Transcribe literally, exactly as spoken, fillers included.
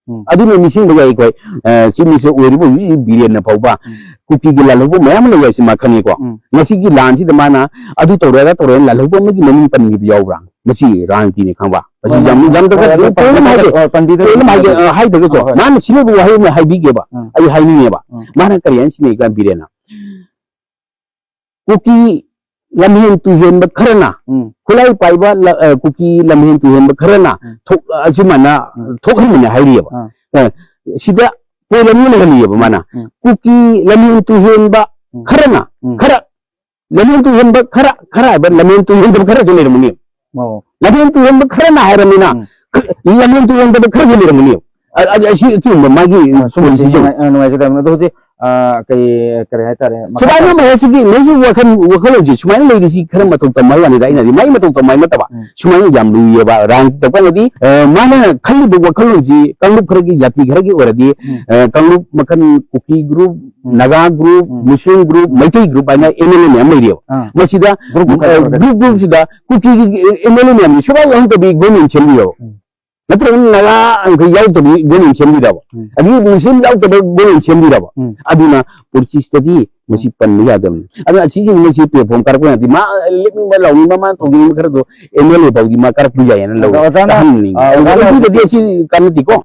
ꯎꯝ꯫ ꯑꯗꯨꯅ ꯅꯤꯡꯁꯤꯡꯕ ꯌꯥꯏ ꯑꯩꯈꯣꯏ, ꯑ, Chief Minister ꯑꯣꯏꯔꯤꯕ ꯍꯧꯖꯤꯛ ꯕꯤꯔꯦꯟꯅ ꯐꯥꯎꯕ ꯎꯝ꯫ ꯀꯨꯀꯤꯒꯤ ꯂꯥꯜꯍꯧꯕ ꯃꯌꯥꯝ ꯑꯃ ꯂꯩ ꯍꯥꯏꯁꯤ ꯃꯥ ꯈꯪꯉꯤꯀꯣ꯫ ꯎꯝ꯫ ꯉꯁꯤꯒꯤ ꯂꯥꯟꯁꯤꯗ ꯃꯥꯅ ꯑꯗꯨ ꯇꯧꯔꯦ ꯑꯗꯥ ꯇꯧꯔꯦ ꯂꯥꯜꯍꯧꯕ ꯑꯃꯒꯤ ꯃꯃꯤꯡ ꯄꯟꯈꯤꯕ ꯌꯥꯎꯕ꯭ꯔꯥ? ꯃꯁꯤ ꯔꯥꯖꯅꯤꯇꯤꯅꯤ ꯈꯪꯕ꯫ ꯃꯁꯤ ꯍꯣꯏ, ꯌꯥꯝ, ꯍꯣꯏ, ꯌꯥꯝ ꯍꯣꯏ, ꯇꯧꯕ ꯑꯗꯨ ꯄꯣꯏꯟ ꯑꯃ ꯍꯥꯏꯒꯦ, ꯄꯟꯕꯤꯗ-, ꯑ, ꯄꯟꯕꯤꯗ-, ꯄꯣꯏꯟ ꯑꯃ ꯍꯥꯏꯒꯦ, ꯑ, ꯍꯥꯏꯗ꯭ꯔꯒꯁꯨ ꯍꯣꯏ, ꯍꯣꯏ꯫ ꯃꯥꯅ ꯁꯤꯅꯕꯨ ꯋꯥꯍꯩ ꯑꯃ ꯍꯥꯏꯕꯤꯒꯦꯕ꯫ ꯎꯝ꯫ ꯑꯩ ꯍꯥꯏꯅꯤꯡꯉꯦꯕ꯫ ꯎꯝ꯫ ꯃꯥꯅ ꯀꯔꯤ ꯍꯥꯏꯅ ꯁꯤꯟꯅꯩ ꯀꯥꯟ ꯕꯤꯔꯦꯟꯅ? ꯀꯨꯀꯤ ꯂꯝꯍꯦꯟ ꯇꯨꯍꯦꯟꯕ ꯈꯔꯅ, ꯎꯝ꯫ ꯈꯨꯠꯂꯥꯏ ꯄꯥꯏꯕ ꯂ-, ꯑ, ꯀꯨꯀꯤ ꯂꯝꯍꯦꯟ ꯇꯨꯍꯦꯟꯕ ꯈꯔꯅ ꯎꯝ꯫ ꯊꯣꯛ-, ꯑꯁꯨꯃꯥꯏꯅ ꯎꯝ꯫ ꯊꯣꯛꯍꯟꯕꯅꯦ ꯍꯥꯏꯔꯤꯑꯕ꯫ ꯑꯥ꯫ ꯑ, ꯁꯤꯗ ꯄꯣꯏꯟ ꯑꯃ ꯂꯩꯍꯜꯂꯤꯑꯕ ꯃꯥꯅ꯫ ꯎꯝ꯫ ꯀꯨꯀꯤ ꯂꯝꯍꯦꯟ ꯇꯨꯍꯦꯟꯕ ꯎꯝ꯫ ꯈꯔꯅ, ꯎꯝ꯫ ꯈꯔ, ꯂꯝꯍꯦꯟ ꯇꯨꯍꯦꯟꯕ ꯈꯔ, ꯈꯔ ꯍꯥꯏꯕ ꯂꯝꯍꯦꯟ ꯇꯨꯍꯦꯟꯗꯕ ꯈꯔꯁꯨ ꯂꯩꯔꯝꯒꯅꯤ꯫ ꯑꯣ꯫ ꯂꯝꯍꯦꯟ ꯇꯨꯍꯦꯟꯕ ꯈꯔꯅ ꯍꯥꯏꯔꯕꯅꯤꯅ, ꯎꯝ꯫ ꯈ-, ꯂꯝꯍꯦꯟ ꯇꯨꯍꯦꯟꯗꯕ ꯈꯔꯁꯨ ꯂꯩꯔꯝꯒꯅꯤ꯫ ꯑ-, ꯑ-, ꯑꯁꯤ ꯑꯆꯨꯝꯕ ꯃꯥꯒꯤ ꯑ, ꯁꯨꯝꯕꯁꯤ policy ꯁꯦ꯫ ꯅꯨꯡꯉꯥꯏ-, ꯑ, ꯅꯨꯡꯉꯥꯏꯖꯗꯕꯅꯤ꯫ ꯑꯗꯣ ꯍꯧꯖꯤꯛ, ꯑ, ꯀꯩ, ꯀꯔꯤ ꯍꯥꯏꯇꯥꯔꯦ? ꯃꯈꯥ ꯁꯨꯃꯥꯏꯅ ꯇꯥꯅ ꯑꯃ ꯍꯥꯏꯁꯤꯒꯤ ꯃꯁꯤ ꯋꯥꯈꯜ, ꯋꯥꯈꯜꯂꯣꯟꯁꯤ ꯁꯨꯃꯥꯏꯅ ꯂꯩꯔꯤꯁꯤ ꯈꯔ ꯃꯇꯧ ꯇꯝꯕ ꯍꯥꯏ ꯋꯥꯅꯤꯗ꯫ ꯑꯩꯅꯗꯤ ꯃꯥꯒꯤ ꯃꯇꯧ ꯇꯝꯕ ꯍꯥꯏ ꯅꯠꯇꯕ꯫ ꯎꯝ꯫ ꯁꯨꯃꯥꯏꯅ ꯌꯥꯝ ꯂꯨꯏꯌꯦꯕ꯫ ꯔꯥꯖꯅꯤꯇꯤ ꯇꯧꯕ ꯀꯥꯟꯗꯗꯤ, ꯑ, ꯃꯥꯅ ꯈꯜꯂꯤꯕ ꯋꯥꯈꯜꯂꯣꯟꯁꯤ ꯀꯥꯡꯂꯨꯞ ꯈꯔꯒꯤ, ꯖꯥꯇꯤ ꯈꯔꯒꯤ ꯑꯣꯏꯔꯗꯤ, ꯎꯝ꯫ ꯑ, ꯀꯥꯡꯂꯨꯞ ꯃꯈꯜ ꯀꯨꯀꯤ group, ꯎꯝ꯫ ꯅꯥꯒꯥ group, ꯎꯝ꯫ ꯃꯨꯁꯂꯤꯝ group, ꯎꯝ꯫ ꯃꯩꯇꯩ group ꯍꯥꯏꯅ M L A ꯃꯌꯥꯝ ꯂꯩꯔꯤꯑꯕ꯫ ꯑꯥ꯫ ꯃꯁꯤꯗ, group group ꯑ, ꯈꯥꯏꯗꯣꯛꯑꯒꯗꯤ꯫ Group group ꯁꯤꯗ ꯀꯨꯀꯤꯒꯤ M L A ꯃꯌꯥꯝꯁꯤ ꯁꯨꯡꯌꯥꯎ ꯌꯥꯎꯍꯟꯗꯕꯤ government ꯁꯦꯝꯕꯤꯔꯕ꯫ ꯎꯝ꯫ ꯅꯠꯇ꯭ꯔꯒꯅ ꯅꯥꯒꯥ ꯑꯩꯈꯣꯏ ꯌꯥꯎꯗꯕꯤ government ꯁꯦꯝꯕꯤꯔꯕ? ꯎꯝ꯫ ꯑꯗꯒꯤ ꯃꯨꯁꯂꯤꯝ ꯌꯥꯎꯗꯕ government ꯁꯦꯝꯕꯤꯔꯕ? ꯎꯝ꯫ ꯑꯗꯨꯅ ꯄꯨꯟꯁꯤꯁꯤꯗꯗꯤ ꯃꯁꯤ ꯄꯟꯕ ꯌꯥꯗꯕꯅꯤ꯫ ꯑꯗꯨꯅ ꯑꯁꯤꯁꯤꯡ ꯃꯁꯤ platform ꯀꯥꯔꯛꯄ ꯌꯥꯗꯦ꯫ ꯃꯥ ꯂꯦꯞꯅꯤꯡꯕ ꯂꯥꯎꯅꯤꯡꯕ ꯃꯥ ꯇꯧꯅꯤꯡꯕ ꯈꯔꯗꯣ M L A ꯐꯥꯎꯗꯤ ꯃꯥ ꯀꯥꯔꯛꯄ ꯌꯥꯏꯌꯦꯅ ꯑꯗꯣ ꯂꯧꯋꯦ꯫ ꯑꯣꯖꯥꯅ, ꯀꯥꯍꯟꯅꯤꯡꯉꯤ꯫ ꯑ, ꯑꯗꯨ ꯑꯣꯖꯥꯅ ꯑꯗꯨꯗꯗꯤ ꯑꯁꯤ ꯀꯥꯟꯅꯗꯦꯀꯣ꯫